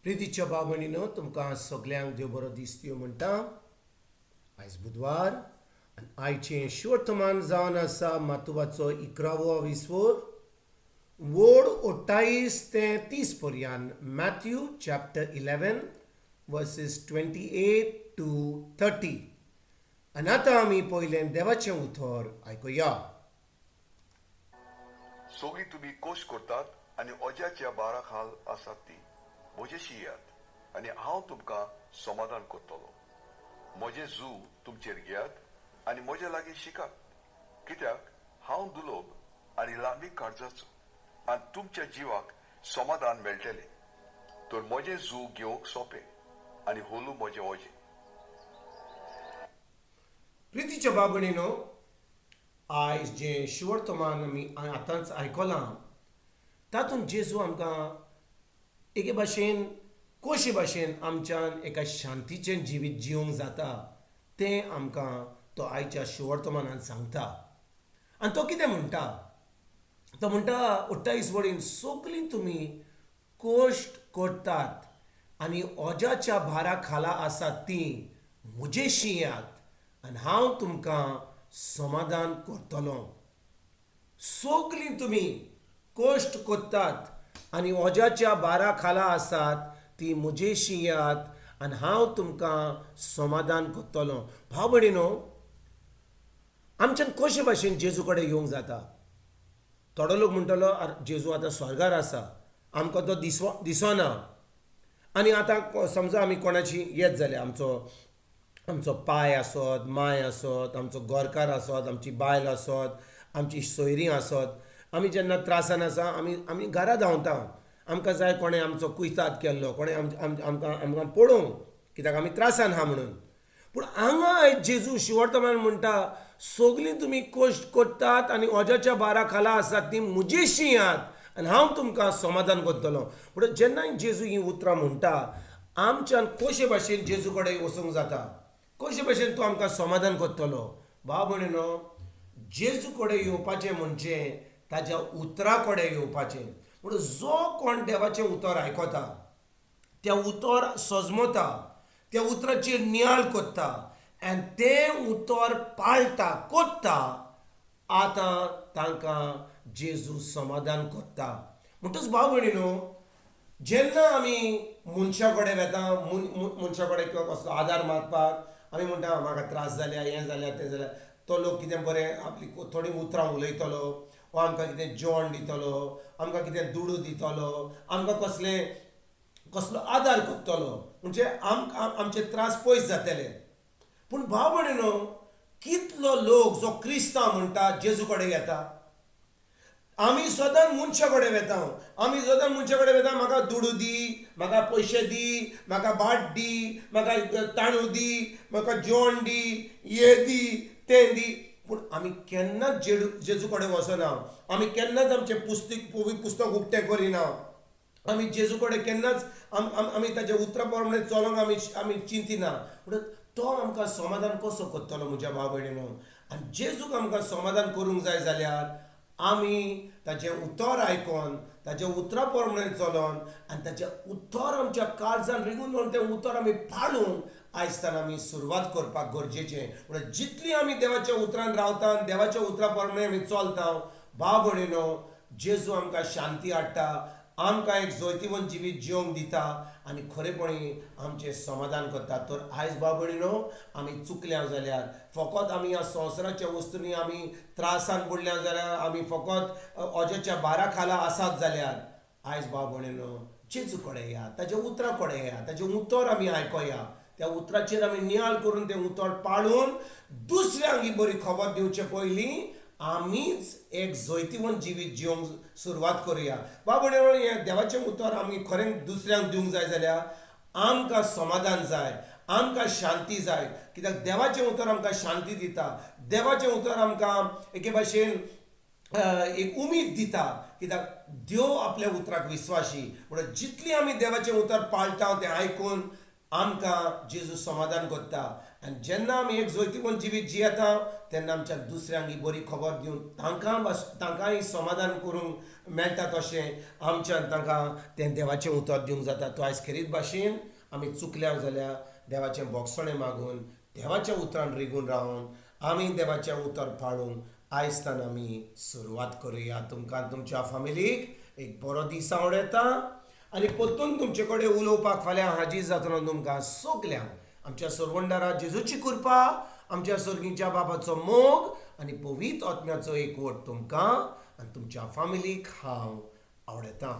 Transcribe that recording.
प्रितीच्या भाव भयणीनो, तुमकां सगल्यांक देव बरो दीस दिवं म्हणटा. आयज बुधवार आनी आयचें शिवर्तमान जावन आसा मातुवाचो इकरावो विस्वोर, वोड 28 ते 30 पर्यान, Matthew chapter 11 verses 28 to 30. आनी आतां आमी पयलें देवाचें उतर आयकुया. सगळीं तुमी कोश्ट करतात आनी ओज्याच्या भारा खाल आसात ती म्हजेशी येयात आनी हांव तुमकां समाधान करतलो. म्हजें जू तुमचेर घेयात आनी म्हजे लागीं शिकात, कित्याक हांव दुलोब आनी लांबी काळजाचो, आनी तुमच्या जिवाक समाधान मेळटलें. तर म्हजें जू घेवंक सोंपें आनी होलू म्हजें ओजें. प्रितीच्या भाव भयणीनो, आयज जें शिवर्तमान आमी आतांच आयकलां तातूंत जेजू आमकां एके भाशेन कशे भाशेन आमच्यान एका शांतीचें जिवीत जिवंक जाता तें आमकां तो आयच्या शिवर्तमानान सांगता. आनी तो कितें म्हणटा? तो म्हणटा 28 वडीन, सगलीं तुमी कश्ट करतात आनी ओज्याच्या भारा खाला आसात तीं म्हजेशी येयात आनी हांव तुमकां समाधान करतलो. सगलीं तुमी कश्ट करतात आनी ओज्याच्या भारा खाला आसात ती म्हजेशी येयात आनी हांव तुमकां समाधान करतलो. भाव भयणीनो, आमच्यान कशे भाशेन जेजू कडेन येवंक जाता? थोडो लोक म्हणटलो, जेजू आतां स्वर्गार आसा, आमकां तो दिसना. आनी आतां समजा आमी कोणाची येत जाल्यार आमचो पाय आसत, माय आसत, आमचो गोरकार आसत, आमची बायल आसत, आमची सोयरीं आसत, आमी जेन्ना त्रासान आसा आमी घरा धांवता. आमकां जाय कोणें आमचो कुयताद केल्लो, कोणें आमकां पळोवंक, कित्याक आमी त्रासान आहा म्हणून. पूण हांगा आयज जेजू शिवर्तमान म्हणटा, सगलीं तुमी कश्ट करतात आनी ओज्याच्या भारा खाला आसात ती म्हजेशी येयात आनी हांव तुमकां समाधान करतलो. म्हणून जेन्ना जेजू हीं उतरां म्हणटा, आमच्यान कशे भाशेन जेजू कडेन वचूंक जाता, कशे भाशेन तो आमकां समाधान करतलो? भाव भयणीनो, जेजू कडेन येवपाचें म्हणजे ताज्या उतरा कडेन येवपाचें. म्हणून जो कोण देवाचें उतर आयकता, त्या उतर सजमता, त्या उतराचेर नियाळ करता आनी तें उतर पाळटा करता, आतां तांकां जेजू समाधान करता. म्हणटच भाव भयणीनो, जेन्ना आमी मनशा कडेन वेता, मनशा कडेन किंवा कसलो आदार मागपाक आमी म्हणटा, म्हाका त्रास जाल्या, हें जाल्या, तें जाल्या, तो लोक कितें बरें आपली थोडीं उतरां उलयतलो वा आमकां कितें जेवण दितलो, आमकां कितें दुडू दितलो, आमकां कसलें कसलो आदार करतलो, म्हणजे आमचे त्रास पयस जातले. पूण भाव भयणीनो, कितलो लोक जो क्रिस्तांव म्हणटा जेजू कडेन येता? आमी सदांच मनशा कडेन वेता, आमी सदांच मनशा कडेन वेता, म्हाका दुडू दी, म्हाका पयशे दी, म्हाका भाट दी, म्हाका तांदूळ दी, म्हाका जेवण दी, हे दी, तें दी. पूण आमी केन्नाच जेजू कडेन वचना, आमी केन्नाच आमचें पुस्तक उक्तें करिना, आमी जेजू कडेन केन्नाच आमी ताच्या उतरा प्रमाणे चलोंक आमी चिंतिना. म्हणून तो आमकां समाधान कसो करतलो म्हज्या भाव भयणीनो? आनी जेजूक आमकां समाधान करूंक जाय जाल्यार आमी ताचें उतर आयकोन, ताच्या उतरा प्रमाणे चलोन आनी ताचें उतर आमच्या काळजान रिगून दवरून तें उतर आमी पाळूंक आयजताना आमी सुरवात करपाक गरजेचें. म्हणून जितली आमी देवाच्या उतरान रावता, देवाच्या उतरा प्रमाणे आमी चलता, भाव भयणीनो, जेजू आमकां शांती हाडटा, आमकां एक जैतिवंत जिवीत जिवंक दिता आनी खरेपणी आमचें समाधान करता. तर आयज भाव भयणीनो, आमी चुकल्या जाल्यार, फकत आमी ह्या संवसाराच्या वस्तूंनी आमी त्रासान पडल्या जाल्यार, आमी फकत ओज्याच्या भारा खाला आसात जाल्यार, आयज भाव भयणीनो जेजू कडेन या, ताच्या उतरा कडेन या, ताचें उतर आमी आयकोया, त्या उतराचेर आमी नियाळ करून तें उतर पाळून दुसऱ्यांक ही बरी खबर दिवचे पयलीं आमीच एक जैतिवंत जिवीत जिवंक सुरवात करुया. भाव भयणीनो, हें देवाचें उतर आमी खरें दुसऱ्यांक दिवंक जाय जाल्यार आमकां समाधान जाय, आमकां शांती जाय, कित्याक देवाचें उतर आमकां शांती दिता, देवाचें उतर आमकां एके भाशेन एक उमेद दिता, कित्याक देव आपल्या उतराक विस्वाशी. म्हणून जितली आमी देवाचें उतर पाळटा तें आयकून आमकां जेजू समाधान करता. आनी जेन्ना आमी एक जैतिवंत जिवीत जियेता तेन्ना आमच्या दुसऱ्यांक ही बरी खबर दिवन तांकां तांकांय समाधान करूंक मेळटा, तशें आमच्यान तांकां तें देवाचें उतर दिवंक जाता. तो आयज खेरीत भाशेन आमी चुकल्या जाल्यार देवाचें बोगसणें मागून देवाच्या उतरान रिगून रावन आमी देवाचें उतर पाळून आयजतान आमी सुरवात करुया. तुमकां तुमच्या फामिलीक एक बरो दीस आवडटा आनी परतून तुमचे कडेन उलोवपाक फाल्यां हाजीर जातलो. तुमकां सगल्यांक आमच्या सरवंडारा जेजूची कृपा, आमच्या सर्गीच्या बाबाचो मोग आनी पवित्र आत्म्याचो एकवट तुमकां आनी तुमच्या फामिलीक हांव आवडटा.